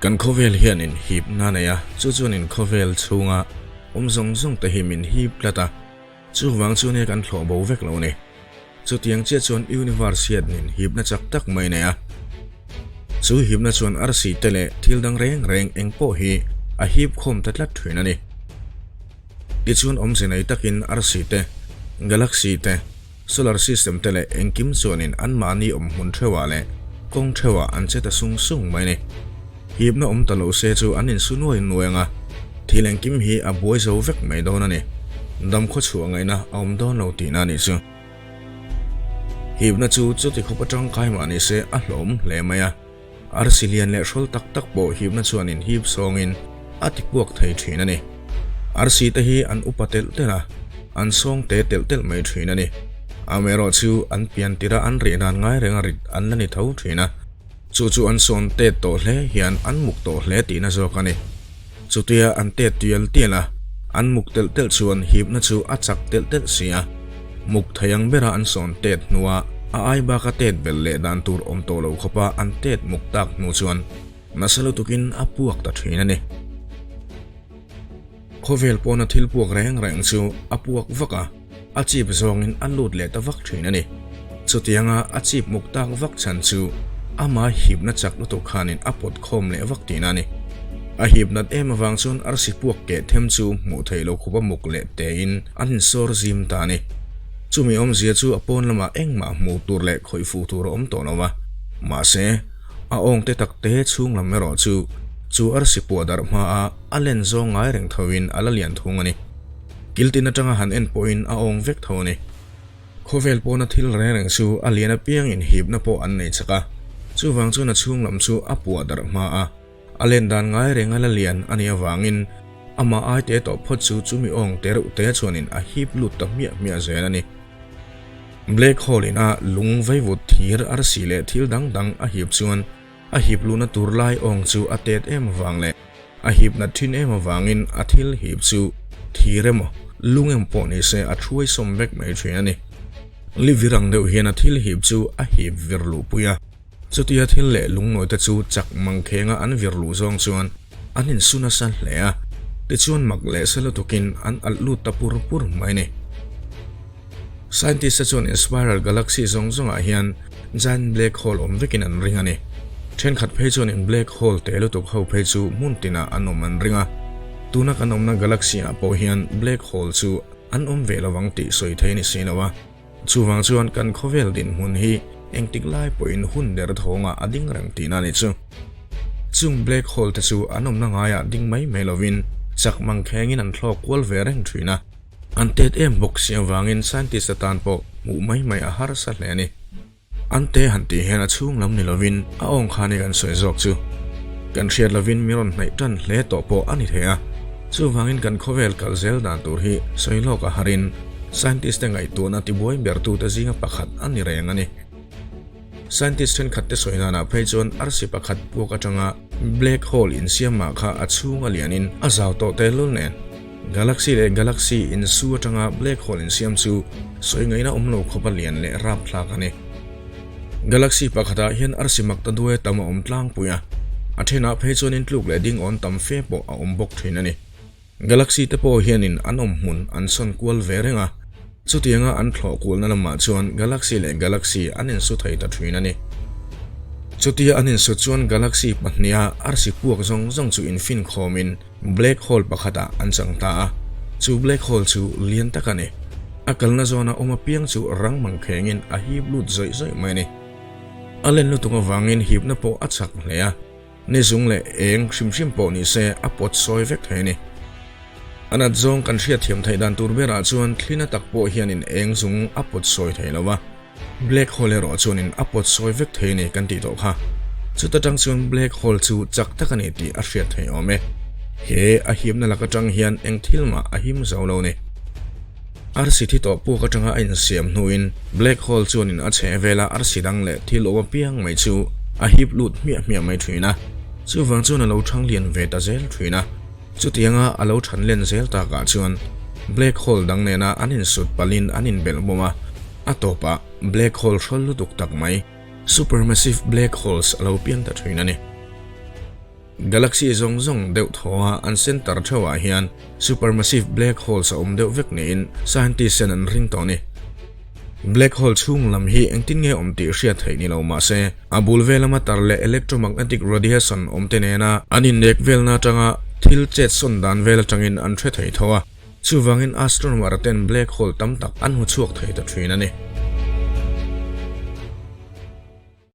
Kan khawvel hianin hipna a nei a, chu chuanin khawvel chhunga awm zawng zawng te hi min hip tlat a, chuvang chu nia kan thlawh bo vek lo a ni. Chutiang chiah chuan universe hianin hipna chak tak mai a nei a, chu hipna chuan arsi te leh thil dang reng reng eng pawh hi a hip khawm ta tlat thin a ni. Tichuan awmze nei takin arsi te, galaxy te, Solar system te leh engkim chuanin anmahni awm hmun theuhah leh kawng theuhah an che ta sung sung mai a ni. Hipna awm ta lo se chu an insu nuai nuai ang a, thil engkim hi a buai zo vek mai dawn a ni. Dam khaw chhuah ngaihna a awm dawn lo tihna a nih chu. Hipna chu chuti khawp atangkai mah ni se a hlawm hle mai a, arsi lian leh hrawl tak tak pawh hipna chuanin hip sawngin a ti puak thei thin a ni. Arsi te hi an upa telh telh a, an sawng te telh telh mai thin a ni. Amaherawh chu an pian tirh a an rih dan ngai renga rit an la ni tho thin a, chu chu an sawn tet tawh hle hian an muk tawh hle tihna zawk a ni. Chutia an tet tial tial a, an muk telh telh chuan hipna chu a chak telh telh si a. Muk thei ang bera an sawn tet hnua a ai baka tet belh leh dan tur awm tawh lo khawpa an tet muk tak hnu chuan nasa lutukin a puak ta thin a ni. Khawvel pawna thil puak reng reng chu a puak vak a, a chip zawngin a lut leh ta vak thin a ni. Chutianga a chip muk tak vak chhan chu ama hipna chak lutuk khanin a pawt khawm leh vak tihna a ni. A hip nat em avang chuan arsi puak keh them chu hmuh theih loh khupa muk leh tein an insawr zim ta a ni. Chumi awmzia chu a pawn lamah engmah hmuh tur leh khawih fuh tur a awm tawh lo va, mahse, a awng te tak te chhung lam erawh chu chu arsi puah darh hmaa a len zawng ngai reng thoin a la lian thung a ni. Kiltin atanga han en pawhin a awng vek tho a ni. Khawvel pawna thil reng reng chu a lian apiangin hipna pawh an nei chak a, chuvang chuan a chhung lam chu a puah darh hma a, a len dan ngai reng a la lian a nih avangin amah ai te tawh phawt chu chumi awng te reuh te chuanin a hip lut ta hmiah hmiah zel a ni. Black hole in a lung vaivut thir arsi leh thil dang dang a hip chuan a hip luhna tur lai awng chu a tet em avang leh A hip nat thin em avangin a thil hip chu thir emaw, lung emaw pawh ni se a thuai sawm vek mai thin a ni. Li vir ang deuh hian a thil hip chu a hip vir luh pui a, chutia thil leh lungnawi te chu chak mangkhenga an vir luh zawng chuan an insu nasa hle a, tichuan mak leh sa lutukin an alh lut ta pur pur mai a ni. Scientist te chuan in spiral galaxy zawng zawngah hian giant black hole awm vekin an ring a ni. Thenkhat phei chuan in black hole te lutuk ho phei chu hmun tinah an awm an ring a. Tuna kan awmna galaxy ah pawh hian black hole chu an awm ve lovang tih sawi thei a ni si lo a. Chuvang chuan kan khawvel dinhmun hi engtik lai pawhin hun der thawngah a ding reng tihna a ni chu. Chung black hole te chu an awmna ngaiah ding mai mai lovin chak mangkhengin an thlawk kual ve reng thin a. An tet em bawk si avangin scientist atan pawh hmuh mai mai a harsa hle a ni. An te han tih hian a chhung lam ni lovin a awng kha ni kan sawi zawk chu. Kan hriat lovin mi rawn hnaih tan hle tawh pawh a ni thei a. Chuvangin kan khawvel kal zel dan tur hi sawi lawk a harin scientist te ngaihtuahna tibuai bertute zinga pakhat a ni reng a ni. Scientist thenkhat te sawi danah phei chuan arsi pakhat puak atanga black hole insiam mah kha a chhung a lianin a zau tawh tehlul nen. Galaxy leh galaxy insu atanga black hole insiam chu sawi ngaihna awm lo khawp a lian leh rapthlak a ni. Galaxy pakhatah hian arsi mak ta duai tam a awm tlangpui a, a thenah phei chuan intluk leh dingawn tam fe pawh a awm bawk thin a ni. Galaxy te pawh hianin an awm hmun an sawn kual ve reng a, chutianga an thlawh kualna lamah chuan galaxy leh galaxy an insu thei ta thin a ni. Chutia an insu chuan galaxy pahniha arsi puak zawng zawng chu infin khawmin black hole pakhatah an chang ta a, chu black hole chu lian tak a ni. A kalna zawna awm apiang chu rang mangkhengin a hip lut zawih zawih mai a ni. A len lutuk avangin hipna pawh a chak hle a. Ni zung leh eng hrim hrim pawh ni se a pawt sawi vek thei a ni. A nat zawng kan hriatthiam theih dan tur berah chuan thlina tak pawh hianin eng zung a pawt sawi thei lo a, black hole erawh chuanin a pawt sawi vek thei a ni kan tih tawh kha. Chuta tang chuan black hole chu chak tak a ni tih a hriat theih awm e. He a himna lak atang hian eng thil mah a him zo lo ni. Arsi thi tawh puk atanga a insiam hnuin black hole chuanin a chheh vela arsi dang leh thil awm apiang mai chu a hip lut hmiah hmiah mai thin a, chuvang chuan a lo thang lian ve ta zel thin a. Chutianga a lo than len zel takah chuan black hole dang nena an insut palhin an inbelh bawm a, a tawpah black hole hrawl lutuk tak mai, supermassive black holes a lo piang ta thin a ni. Galaxy zawng zawng deuh thaw a an center theuhah hian supermassive black holes a awm deuh vek niin scientist ten an ring tawh a ni. Black hole chhung lam hi engtin nge awm tih hriat theih ni lo mah se, a bul vel lama tar leh electromagnetic radiation awm te nena an innek velna atanga thil chet sawn dan vel atangin an hre thei tho a, chuvangin astronomer ten black hole tam tak an hmu chhuak thei ta thin a ni.